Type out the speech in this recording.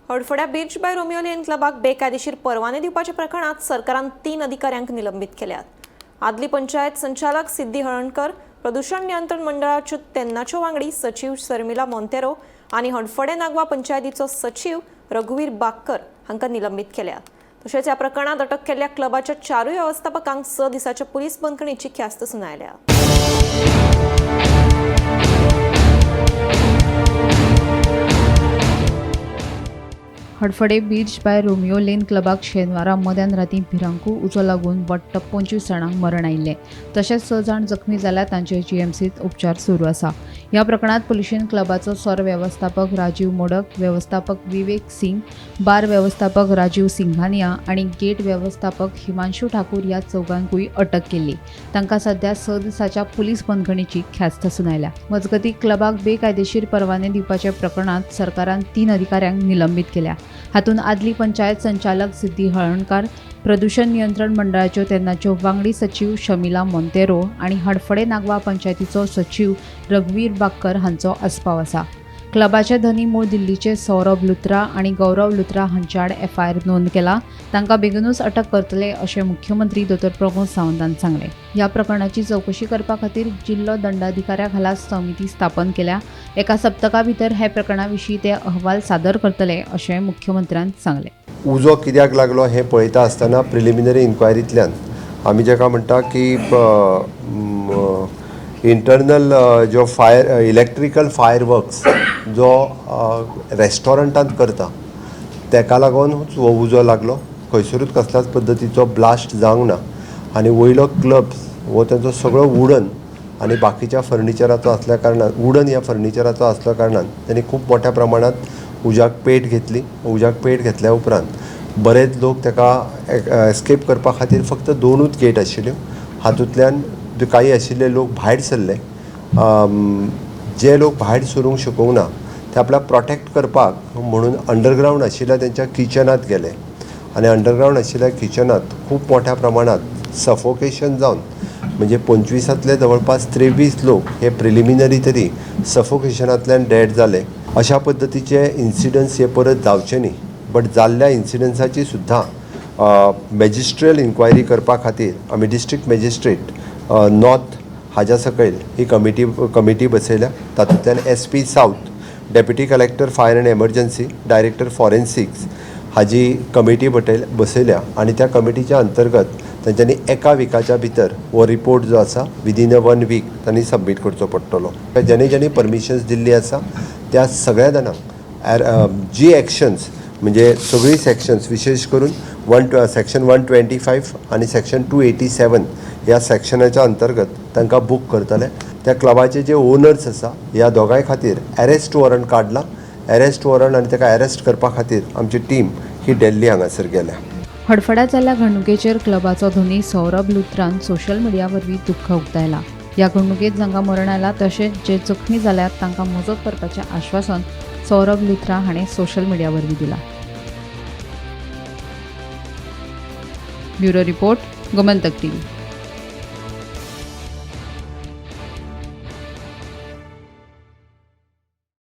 हडफड्या birch by Romeo Lane क्लबाक बेकायदेशीर परवाने दिवपाच्या प्रकरणात सरकारान 3 अधिकाऱ्यांक निलंबीत केल्यात. आदली पंचायत संचालक सिद्धी हळणकर, प्रदूषण नियंत्रण मंडळाच्यो तेन्नाच्यो वांगडी सचीव शर्मिला मोंतेरो आनी हडफडें नागवा पंचायतीचो सचीव रघुवीर बाक्कर हांकां निलंबीत केल्यात. तशेंच ह्या प्रकरणात अटक केल्ल्या क्लबाच्या 4 वेवस्थापकांक 6 दिसाच्या पुलीस बंदखणीची ख्यास्त सुनायल्या. Hadfade birch by Romeo Lane क्लबाक शेनवारा मध्यान राती भिरांकूळ उजो लागून वट्ट 25 जाणांक मरण आयिल्लें. तशेंच 6 जाण जखमी जाल्यार तांचेर जीएमसीत उपचार सुरू आसा. ह्या प्रकरणांत पुलिशेन क्लबाचो सर वेवस्थापक राजीव मोडक, वेवस्थापक विवेक सिंग, बार वेवस्थापक राजीव सिंघानिया आनी गेट वेवस्थापक हिमांशू ठाकूर ह्या चौगांकूय अटक केल्ली. तांकां सध्या 6 दिसाच्या पुलीस बंदखणीची ख्यास्त सुनायल्या. मजगतीं, क्लबाक बेकायदेशीर परवाने दिवपाच्या प्रकरणांत सरकारान 3 अधिकाऱ्यांक निलंबीत केल्या. हातूंत आदली पंचायत संचालक सिद्धी हळणकार, प्रदूषण नियंत्रण मंडळाच्यो तेन्नाच्यो वांगडी सचीव शमिला मोंतेरो आनी हडफडे नागवा पंचायतीचो सचीव रघुवीर बाक्कर हांचो आस्पाव आसा. क्लबाचे धनी मूळ दिल्लीचे सौरभ लुत्रा आनी गौरव लुत्रा हांचे आड एफआयआर नोंद केला. तांकां बेगीनूच अटक करतले अशें मुख्यमंत्री दोतोर प्रमोद सावंतान सांगलें. ह्या प्रकरणाची चवकशी करपा खातीर जिल्लो दंडाधिकाऱ्या खाला समिती स्थापन केल्या. एका सप्तका भितर हे प्रकरणा विशीं ते अहवाल सादर करतले अशें मुख्यमंत्र्यान सांगलें. उजो कित्याक लागलो हें पळयता आसतना प्रिलिमिनरी इन्क्वायरींतल्यान आमी जेका म्हणटा की इंटरनल जो फायर इलेक्ट्रिकल फायर वर्क्स जो रेस्टॉरंटांत करता तेका लागूनच हो उजो लागलो. खंयसरूच कसल्याच पद्दतीचो ब्लास्ट जावंक ना आनी वयलो क्लब हो तांचो सगळो वुडन आनी बाकीच्या फर्निचराचो आसल्या कारणान, वुडन ह्या फर्निचराचो आसल्या कारणान तेणी खूब मोठ्या प्रमाणांत उज्याक पेट घेतली. उज्याक पेट घेतल्या उपरांत बरेच लोक ताका एस्केप करपा खातीर फक्त 2 गेट आशिल्ल्यो, हातूंतल्यान काही आशिल्ले लोक भायर सरले. जे लोक भायर सरूंक शकूंक ना ते आपल्याक प्रोटेक्ट करपाक म्हणून अंडरग्रावंड आशिल्ल्या तेंच्या किचनांत गेले आनी अंडरग्रावंड आशिल्ल्या किचनांत खूब मोठ्या प्रमाणांत सफोकेशन जावन म्हणजे 25 जवळपास 23 लोक हे प्रिलिमिनरी तरी सफोकेशनांतल्यान डेड जाले. अशा पद्दतीचे इन्सिडंट्स हे परत जावचे न्ही, बट जाल्ल्या इन्सिडंट्साची सुद्दां मॅजिस्ट्रियल इन्क्वायरी करपा खातीर आमी डिस्ट्रिक्ट मॅजिस्ट्रेट नॉर्थ हाज्या सकयल ही कमिटी बसयल्या. तातूंतल्यान SP south, deputy collector fire and emergency, director forensics हाजी कमिटी बसयल्या आनी त्या कमिटीच्या अंतर्गत तांच्यांनी एका विकाच्या भितर हो रिपोर्ट जो आसा विदीन अ 1 वीक तांणी सबमीट करचो पडटलो. ज्यांनी ज्यांनी परमिशन्स दिल्ली आसा त्या सगळ्या जाणांक जी एक्शन्स म्हणजे सगळीं सेक्शन्स विशेश करून सेक्शन 125 आनी सेक्शन 287 ह्या सेक्शनाच्या अंतर्गत तांकां बूक करतले. त्या क्लबाचे जे ओनर्स आसा ह्या दोगांय खातीर एरेस्ट वॉरंट काडला. एरेस्ट वॉरंट आनी ताका एरेस्ट करपा खातीर आमची टीम ही दिल्ली हांगासर गेल्या. हडफड्या जाल्ल्या घडणुकेचेर क्लबाचो धनी सौरभ लुत्रान सोशल मिडिया वरवीं दुख्ख उक्तायला. ह्या घडणुकेंत जांकां मरण आयलां तशेंच जे जखमी जाल्यात तांकां मजत करपाचें आश्वासन सौरभ लुत्रा हाणें सोशल मिडिया वरवीं दिलां. Bureau report, Gomantak TV.